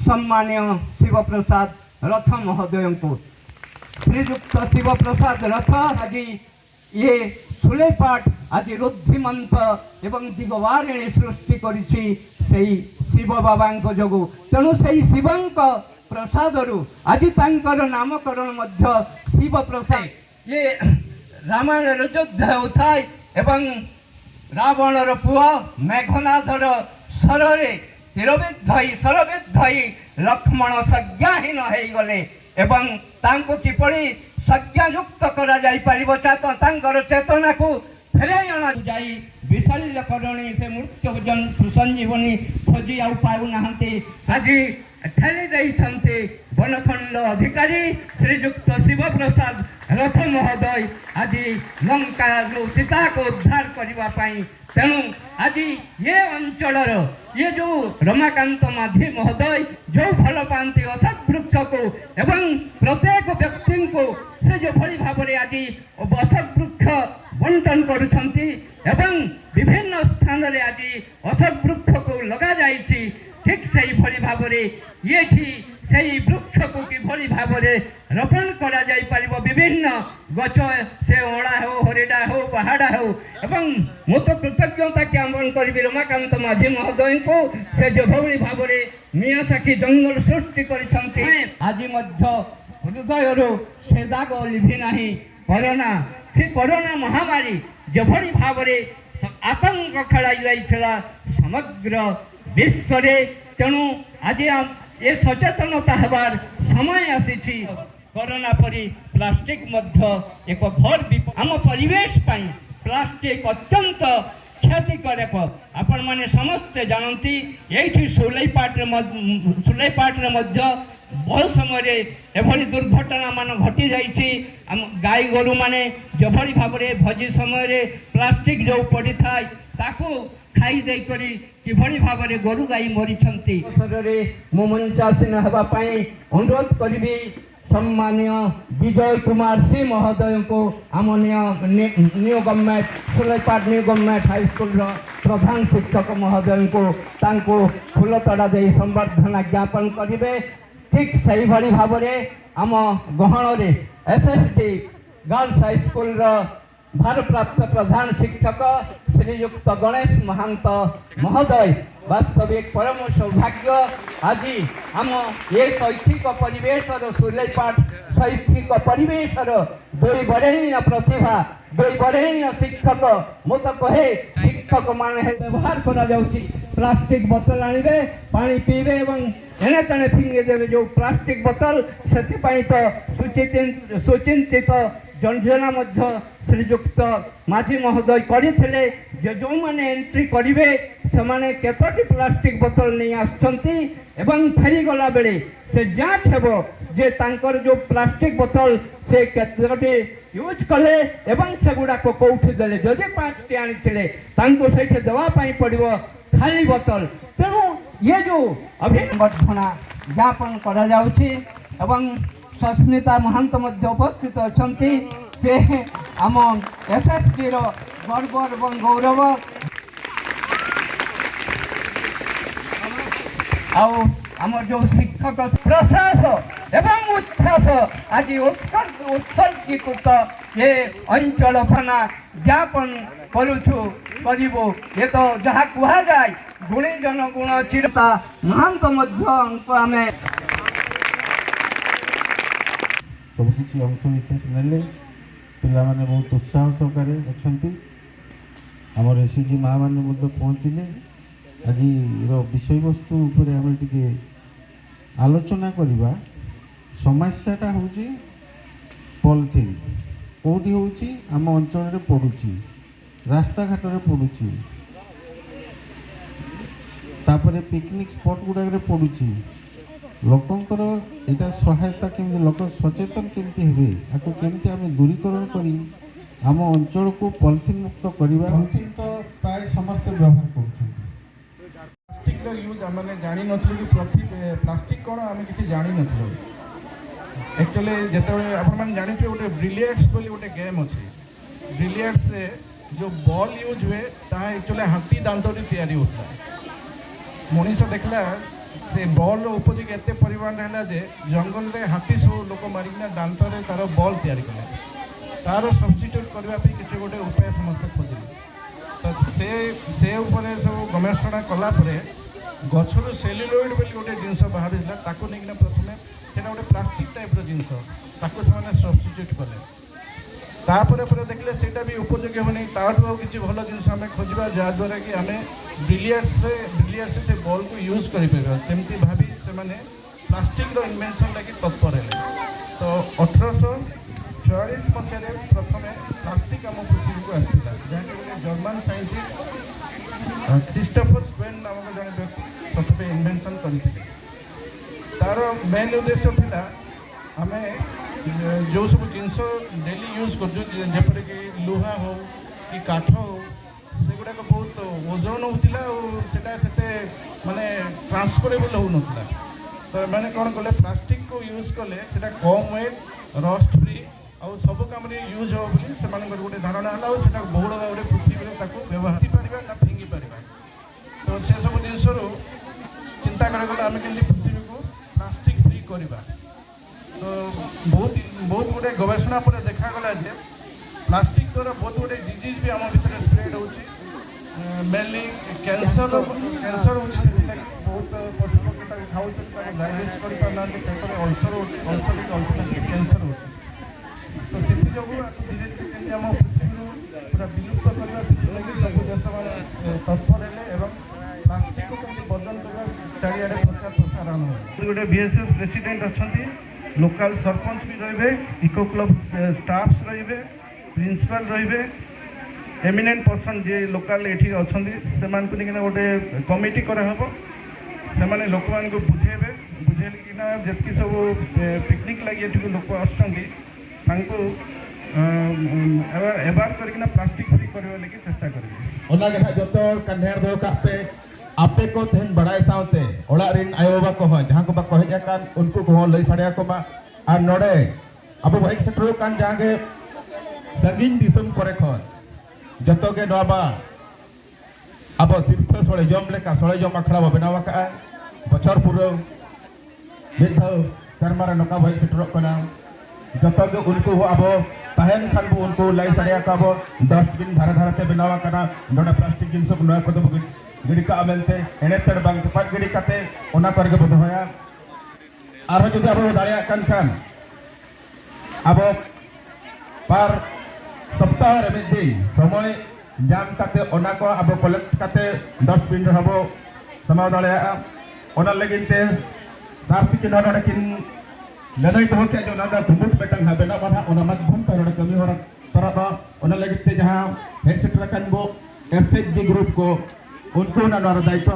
ସମ୍ମାନୀୟ ଶିବପ୍ରସାଦ ରଥ ମହୋଦୟଙ୍କୁ। ଶ୍ରୀଯୁକ୍ତ ଶିବପ୍ରସାଦ ରଥ ଆଜି ଇଏ ସୁଲେଇପାଟ ଆଜି ଋଦ୍ଧିମନ୍ତ ଏବଂ ଦିଗବାରିଣୀ ସୃଷ୍ଟି କରିଛି ସେଇ ଶିବ ବାବାଙ୍କ ଯୋଗୁଁ। ତେଣୁ ସେଇ ଶିବଙ୍କ ପ୍ରସାଦରୁ ଆଜି ତାଙ୍କର ନାମକରଣ ମଧ୍ୟ ଶିବ ପ୍ରସାଦ। ଇଏ ରାମାୟଣର ଯୁଦ୍ଧ ହେଉଥାଏ ଏବଂ ରାବଣର ପୁଅ ମେଘନାଥର ଶରରେ ତୀରବିଦ୍ଧ ହୋଇ, ଶରବିଦ୍ଧ ହୋଇ ଲକ୍ଷ୍ମଣ ସଜ୍ଞାହୀନ ହେଇଗଲେ ଏବଂ ତାଙ୍କୁ କିପରି ସଜ୍ଞାଯୁକ୍ତ କରାଯାଇପାରିବ, ତାଙ୍କର ଚେତନାକୁ ଫେରାଇ ଅଣାଯାଇ ବିଶଲ୍ୟକରଣୀ ସେ ମୃତ୍ୟୁ ସଞ୍ଜୀବନୀ ଖୋଜି ଆଉ ପାଉନାହାନ୍ତି। ଆଜି ଠେଲି ଦେଇଛନ୍ତି ବନଖଣ୍ଡ ଅଧିକାରୀ ଶ୍ରୀଯୁକ୍ତ ଶିବପ୍ରସାଦ ରଥ ମହୋଦୟ ଆଜି ଲଙ୍କାରୁ ସୀତାକୁ ଉଦ୍ଧାର କରିବା ପାଇଁ। ତେଣୁ ଆଜି ଏ ଅଞ୍ଚଳର ଇଏ ଯେଉଁ ରମାକାନ୍ତ ମାଝୀ ମହୋଦୟ ଯେଉଁ ଭଲ ପାଆନ୍ତି ଅଶୋକ ବୃକ୍ଷକୁ ଏବଂ ପ୍ରତ୍ୟେକ ବ୍ୟକ୍ତିଙ୍କୁ ସେ ଯେଭଳି ଭାବରେ ଆଜି ଅଶୋକ ବୃକ୍ଷ ବଣ୍ଟନ କରୁଛନ୍ତି ଏବଂ ବିଭିନ୍ନ ସ୍ଥାନରେ ଆଜି ଅଶୋକ ବୃକ୍ଷକୁ ଲଗାଯାଇଛି, ଠିକ୍ ସେଇଭଳି ଭାବରେ ଏଠି ସେଇ ବୃକ୍ଷକୁ କିଭଳି ଭାବରେ ରୋପଣ କରାଯାଇପାରିବ, ବିଭିନ୍ନ ଗଛ, ସେ ଅଁଳା ହେଉ, ହରିଡ଼ା ହେଉ, ବାହାଡ଼ା ହେଉ। ଏବଂ ମୁଁ ତ କୃତଜ୍ଞତା ଜ୍ଞାପନ କରିବି ରମାକାନ୍ତ ମାଝୀ ମହୋଦୟଙ୍କୁ, ସେ ଯେଭଳି ଭାବରେ ମିଆସାଖି ଜଙ୍ଗଲ ସୃଷ୍ଟି କରିଛନ୍ତି। ଆଜି ମଧ୍ୟ ହୃଦୟରୁ ସେ ଦାଗ ଲିଭି ନାହିଁ। କରୋନା, ସେ କରୋନା ମହାମାରୀ ଯେଭଳି ଭାବରେ ଆତଙ୍କ ଖେଳାଇ ଯାଇଥିଲା ସମଗ୍ର ବିଶ୍ୱରେ, ତେଣୁ ଆଜି ଏ ସଚେତନତା ହେବାର ସମୟ ଆସିଛି। କରୋନା ପରି ପ୍ଲାଷ୍ଟିକ ମଧ୍ୟ ଏକ ଘୋର ବିପଦ ଆମ ପରିବେଶ ପାଇଁ। ପ୍ଲାଷ୍ଟିକ ଅତ୍ୟନ୍ତ କ୍ଷତିକାରକ, ଆପଣମାନେ ସମସ୍ତେ ଜାଣନ୍ତି। ଏଇଠି ସୁଲେଇପାଟରେ ମଧ୍ୟ ବହୁ ସମୟରେ ଏଭଳି ଦୁର୍ଘଟଣା ମାନ ଘଟିଯାଇଛି। ଆମ ଗାଈ ଗୋରୁମାନେ ଯେଭଳି ଭାବରେ ଭୋଜି ସମୟରେ ପ୍ଲାଷ୍ଟିକ ଯେଉଁ ପଡ଼ିଥାଏ ତାକୁ ଖାଇ ଦେଇକରି କିଭଳି ଭାବରେ ଗୋରୁ ଗାଈ ମରିଛନ୍ତି। ଅବସରରେ ମୁଁ ମଞ୍ଚାସୀନ ହେବା ପାଇଁ ଅନୁରୋଧ କରିବି ସମ୍ମାନୀୟ ବିଜୟ କୁମାର ସିଂ ମହୋଦୟଙ୍କୁ, ଆମ new government Suleipat new government ହାଇସ୍କୁଲର ପ୍ରଧାନ ଶିକ୍ଷକ ମହୋଦୟଙ୍କୁ। ତାଙ୍କୁ ଫୁଲତୋଡ଼ା ଦେଇ ସମ୍ବର୍ଦ୍ଧନା ଜ୍ଞାପନ କରିବେ। ଠିକ୍ ସେଇଭଳି ଭାବରେ ଆମ ଗହଣରେ ଏସ୍ ଏସ୍ ଡି ଗାର୍ଲସ ହାଇସ୍କୁଲର ଭାରପ୍ରାପ୍ତ ପ୍ରଧାନ ଶିକ୍ଷକ ଶ୍ରୀଯୁକ୍ତ ଗଣେଶ ମହାନ୍ତ ମହୋଦୟ। ବାସ୍ତବିକ ପରମ ସୌଭାଗ୍ୟ, ଆଜି ଆମ ଏ ଶୈକ୍ଷିକ ପରିବେଶର, ସୁଲେଇପାଟ ଶୈକ୍ଷିକ ପରିବେଶର ଦୁଇ ବରେଣ୍ୟ ପ୍ରତିଭା, ଦୁଇ ବରେଣ୍ୟ ଶିକ୍ଷକ। ମୁଁ ତ କହେ ଶିକ୍ଷକମାନେ ବ୍ୟବହାର କରାଯାଉଛି। ପ୍ଲାଷ୍ଟିକ ବୋତଲ ଆଣିବେ, ପାଣି ପିଇବେ ଏବଂ ଏଣେ ତେଣେ ଫିଙ୍ଗି ଦେବେ ଯେଉଁ ପ୍ଲାଷ୍ଟିକ ବୋତଲ। ସେଥିପାଇଁ ତ ସୁଚିନ୍ତିତ ଯୋଜନା ମଧ୍ୟ ଶ୍ରୀଯୁକ୍ତ ମାଝୀ ମହୋଦୟ କରିଥିଲେ ଯେ ଯେଉଁମାନେ ଏଣ୍ଟ୍ରି କରିବେ ସେମାନେ କେତୋଟି ପ୍ଲାଷ୍ଟିକ ବୋତଲ ନେଇ ଆସୁଛନ୍ତି ଏବଂ ଫେରିଗଲା ବେଳେ ସେ ଯାଞ୍ଚ ହେବ ଯେ ତାଙ୍କର ଯେଉଁ ପ୍ଲାଷ୍ଟିକ ବୋତଲ ସେ କେତୋଟି ୟୁଜ୍ କଲେ ଏବଂ ସେଗୁଡ଼ାକ କେଉଁଠି ଦେଲେ। ଯଦି 5ଟି ଆଣିଥିଲେ, ତାଙ୍କୁ ସେଇଠି ଦେବା ପାଇଁ ପଡ଼ିବ ଖାଲି ବୋତଲ। ତେଣୁ ଇଏ ଯେଉଁ ଅଭିବର୍ଦ୍ଧନା ଜ୍ଞାପନ କରାଯାଉଛି ଏବଂ ସସ୍ମିତା ମହାନ୍ତ ମଧ୍ୟ ଉପସ୍ଥିତ ଅଛନ୍ତି, ସେ ଆମ ଏସ୍ଏସ୍ଡିର ଗର୍ବ ଏବଂ ଗୌରବ। ଆଉ ଆମର ଯେଉଁ ଶିକ୍ଷକ ପ୍ରଶ୍ୱାସ ଏବଂ ଉଚ୍ଛ୍ୱାସ ଆଜି ଉତ୍ସର୍ଗୀକୃତ ଏ ଅଞ୍ଚଳ ଭାନା ଜ୍ଞାପନ କରୁଛୁ, କରିବୁ। ଏ ତ ଯାହା କୁହାଯାଏ ଗୁଣୀଜନ ଗୁଣ ଚିରତା ମହାନ୍ତ ମଧ୍ୟ ଆମେ ସବୁକିଛି ଅଂଶ ବିଶେଷ ନେଲେ। ପିଲାମାନେ ବହୁତ ଉତ୍ସାହ ସହକାରେ ଅଛନ୍ତି। ଆମର ଏସ୍ ଏଚ୍ ଜି ମା ମାନେ ମଧ୍ୟ ପହଞ୍ଚିଲେ। ଆଜିର ବିଷୟବସ୍ତୁ ଉପରେ ଆମେ ଟିକେ ଆଲୋଚନା କରିବା। ସମସ୍ୟାଟା ହେଉଛି ପଲିଥିନ୍। କେଉଁଠି ହେଉଛି? ଆମ ଅଞ୍ଚଳରେ ପଡ଼ୁଛି, ରାସ୍ତାଘାଟରେ ପଡ଼ୁଛି, ତାପରେ ପିକନିକ୍ ସ୍ପଟ୍ ଗୁଡ଼ାକରେ ପଡ଼ୁଛି। ଲୋକଙ୍କର ଏଇଟା ସହାୟତା କେମିତି, ଲୋକ ସଚେତନ କେମିତି ହେବେ, ଆକୁ କେମିତି ଆମେ ଦୂରୀକରଣ କରି ଆମ ଅଞ୍ଚଳକୁ ପଲିଥିନ୍ ମୁକ୍ତ କରିବା। ପଲିଥିନ୍ ତ ପ୍ରାୟ ସମସ୍ତେ ବ୍ୟବହାର କରୁଛନ୍ତି। ପ୍ଲାଷ୍ଟିକ୍ର ୟୁଜ୍ ଆମେ ଜାଣିନଥିଲୁ କି ପ୍ଲାଷ୍ଟିକ୍ କ'ଣ, ଆମେ କିଛି ଜାଣିନଥିଲୁ ଆକ୍ଚୁଆଲି। ଯେତେବେଳେ ଆପଣମାନେ ଜାଣିଥିବେ, ଗୋଟେ ବ୍ରିଲିୟର୍ଡସ୍ ବୋଲି ଗୋଟେ ଗେମ୍ ଅଛି। ବ୍ରିଲିୟର୍ଡସରେ ଯେଉଁ ବଲ୍ ୟୁଜ୍ ହୁଏ, ତାହା ଆକ୍ଚୁଆଲି ହାତୀ ଦାନ୍ତରୁ ତିଆରି ହେଉଥିଲା। ମଣିଷ ଦେଖିଲା ସେ ବଲ୍ର ଉପଯୋଗ ଏତେ ପରିମାଣରେ ହେଲା ଯେ ଜଙ୍ଗଲରେ ହାତୀ ସବୁ ଲୋକ ମାରିକିନା ଦାନ୍ତରେ ତାର ବଲ୍ ତିଆରି କଲେ। ତାର ସବଷ୍ଟିଟ୍ୟୁଟ୍ କରିବା ପାଇଁ କିଛି ଗୋଟେ ଉପାୟ ସମସ୍ତେ ଖୋଜିଲେ। ତ ସେ ଉପରେ ସବୁ ଗବେଷଣା କଲା ପରେ ଗଛରୁ ସେଲୁଲୋଇଡ୍ ବୋଲି ଗୋଟେ ଜିନିଷ ବାହାରିଥିଲା। ତାକୁ ନେଇକିନା ପ୍ରଥମେ ସେଇଟା ଗୋଟେ ପ୍ଲାଷ୍ଟିକ୍ ଟାଇପ୍ର ଜିନିଷ, ତାକୁ ସେମାନେ ସବଷ୍ଟିଟ୍ୟୁଟ୍ କଲେ। ତାପରେ ପରେ ଦେଖିଲେ ସେଇଟା ବି ଉପଯୋଗୀ ହେବନି, ତାଠୁ ଆଉ କିଛି ଭଲ ଜିନିଷ ଆମେ ଖୋଜିବା, ଯାହାଦ୍ୱାରା କି ଆମେ ବିଲିୟର୍ଡସରେ ସେ ବଲ୍କୁ ୟୁଜ୍ କରିପାରିବା। ସେମିତି ଭାବି ସେମାନେ ପ୍ଲାଷ୍ଟିକ୍ର ଇନଭେନସନ୍ ଲାଗି ତତ୍ପର ହେଲେ। ତ 1844 ମସିହାରେ ପ୍ରଥମେ ପ୍ଲାଷ୍ଟିକ୍ ଆମ ପୃଥିବୀକୁ ଆସିଥିଲା, ଯାହାକି ଗୋଟେ ଜର୍ମାନ ସାଇଣ୍ଟିଷ୍ଟ ଖ୍ରୀଷ୍ଟୋଫର ସ୍କୋଏନ୍ ନାମକ ଜଣେ ବ୍ୟକ୍ତି ପ୍ରଥମେ ଇନଭେନସନ୍ କରିଥିଲେ। ତାର ମେନ୍ ଉଦ୍ଦେଶ୍ୟ ଥିଲା, ଆମେ ଯେଉଁ ସବୁ ଜିନିଷ ଡେଲି ୟୁଜ୍ କରୁଛୁ, ଯେପରିକି ଲୁହା ହଉ କି କାଠ ହଉ, ସେଗୁଡ଼ାକ ବହୁତ ଓଜନ ହେଉଥିଲା ଆଉ ସେଇଟା ସେତେ ମାନେ ଟ୍ରାନ୍ସଫରେବଲ୍ ହେଉନଥିଲା। ତ ଏମାନେ କ'ଣ କଲେ? ପ୍ଲାଷ୍ଟିକକୁ ୟୁଜ୍ କଲେ ସେଇଟା କମ୍ ୱେଟ୍, ରଷ୍ଟ ଫ୍ରି ଆଉ ସବୁ କାମରେ ୟୁଜ୍ ହେବ ବୋଲି ସେମାନଙ୍କର ଗୋଟେ ଧାରଣା ହେଲା। ଆଉ ସେଇଟା ବହୁଳ ଭାବରେ ପୃଥିବୀରେ ତାକୁ ବ୍ୟବହାର କରିପାରିବା ନା ଫିଙ୍ଗି ପାରିବା। ତ ସେସବୁ ଜିନିଷରୁ ଚିନ୍ତା କରାଗଲା, ଆମେ କେମିତି ପୃଥିବୀକୁ ପ୍ଲାଷ୍ଟିକ୍ ଫ୍ରି କରିବା। ତ ବହୁତ ବହୁତ ଗୁଡ଼ିଏ ଗବେଷଣା ପରେ ଦେଖାଗଲା ଯେ ପ୍ଲାଷ୍ଟିକ୍ ଦ୍ୱାରା ବହୁତ ଗୁଡ଼ିଏ ଡିଜିଜ୍ ବି ଆମ ଭିତରେ ସ୍ପ୍ରେଡ୍ ହେଉଛି। ମେନଲି କ୍ୟାନ୍ସର, କ୍ୟାନ୍ସର ହେଉଛି। ସେଥିଲାଗି ବହୁତ ପଶୁପକ୍ଷୀ ତାକୁ ଖାଉଛନ୍ତି, ତାକୁ ଡାଇଜେଷ୍ଟ କରିପାରୁନାହାନ୍ତି, ପେଟରେ ଅଲସର ହେଉଛି, ଅଲସର ହେଇକି ଅଲ୍ଟିମେଟଲି କ୍ୟାନ୍ସର ହେଉଛି। ତ ସେଥିଯୋଗୁଁ ଆକୁ ଧୀରେ ଧୀରେ କେମିତି ଆମ ପୃଥିବୀରୁ ପୁରା ବିଲୁପ୍ତ କରିବା, ସେଥିଲାଗି ସବୁ ଦେଶମାନେ ତତ୍ପର ହେଲେ ଏବଂ ପ୍ଲାଷ୍ଟିକକୁ କେମିତି ବର୍ଜନ କରିବା ଚାରିଆଡ଼େ ପ୍ରଚାର ପ୍ରସାର ଆରମ୍ଭ ହେଲା। ଗୋଟେ ଭିଏସ୍ଏସ୍ ପ୍ରେସିଡେଣ୍ଟ ଅଛନ୍ତି, ଲୋକାଲ ସରପଞ୍ଚ ବି ରହିବେ, ଇକୋ କ୍ଲବ୍ ଷ୍ଟାଫ୍ସ ରହିବେ, ପ୍ରିନ୍ସିପାଲ ରହିବେ, ଏମିନେଣ୍ଟ ପର୍ସନ୍ ଯିଏ ଲୋକାଲ ଏଠି ଅଛନ୍ତି, ସେମାନଙ୍କୁ ନେଇକିନା ଗୋଟେ କମିଟି କରାହେବ। ସେମାନେ ଲୋକମାନଙ୍କୁ ବୁଝେଇବେ। ବୁଝେଇକିନା ଯେତିକି ସବୁ ପିକନିକ୍ ଲାଗି ଏଠିକୁ ଲୋକ ଆସୁଛନ୍ତି, ତାଙ୍କୁ ଆୱେର୍ କରିକିନା ପ୍ଲାଷ୍ଟିକ୍ ଫ୍ରି କରିବା ଲାଗି ଚେଷ୍ଟା କରିବେ। ओना गे नहां जतो हड़ कान ध्यान दहो काग पे। आपे को तेहेन बड़ाय सावते ओड़ाग रिन आयो बाबा कोहो जहां को बाको हेज अकान उनको कोहो लई साड़िया को मा। Are नोडे अब हेज सेटर कान जहां गे संगीन दिसम करे खन जतो गे नोआ बा अब सिरफा सोड़े जम लेका सोड़े जम अखड़ा बो बनाव का बछर पुरो मिद धाव शर्मा रे नोका हेज सेटरोग कना। जतो गे उनको हो अब ताहेन खान बो उनको लई साड़िया को अब डस्टबिन धारे धारे ते बनावा कना। नोडे प्लास्टिक जिनिस को नोआ को दो गिड़ी का मेनते एने तड़ बांग चपाट गिड़ी काते ओना करे गे बो दोहया। आरहो जुदी अब दाड़िया कान खान अब पार सप्ताह रे मिद दिन समय जाम काते ओना को अब कलेक्ट काते डस्टबिन रे हबो समाव दाड़िया। ओना लगिन ते सार तिकिन नोडे किन लड़ाई दहो के जो ओना कुमुट बेटंग हा बेना बाधा ओना माध्यम ते नोडे कमी होरा तोरा ओना लगिन ते जहां हेड सेटर कान बो एसएचजी ग्रुप को उनको ना दायित्व।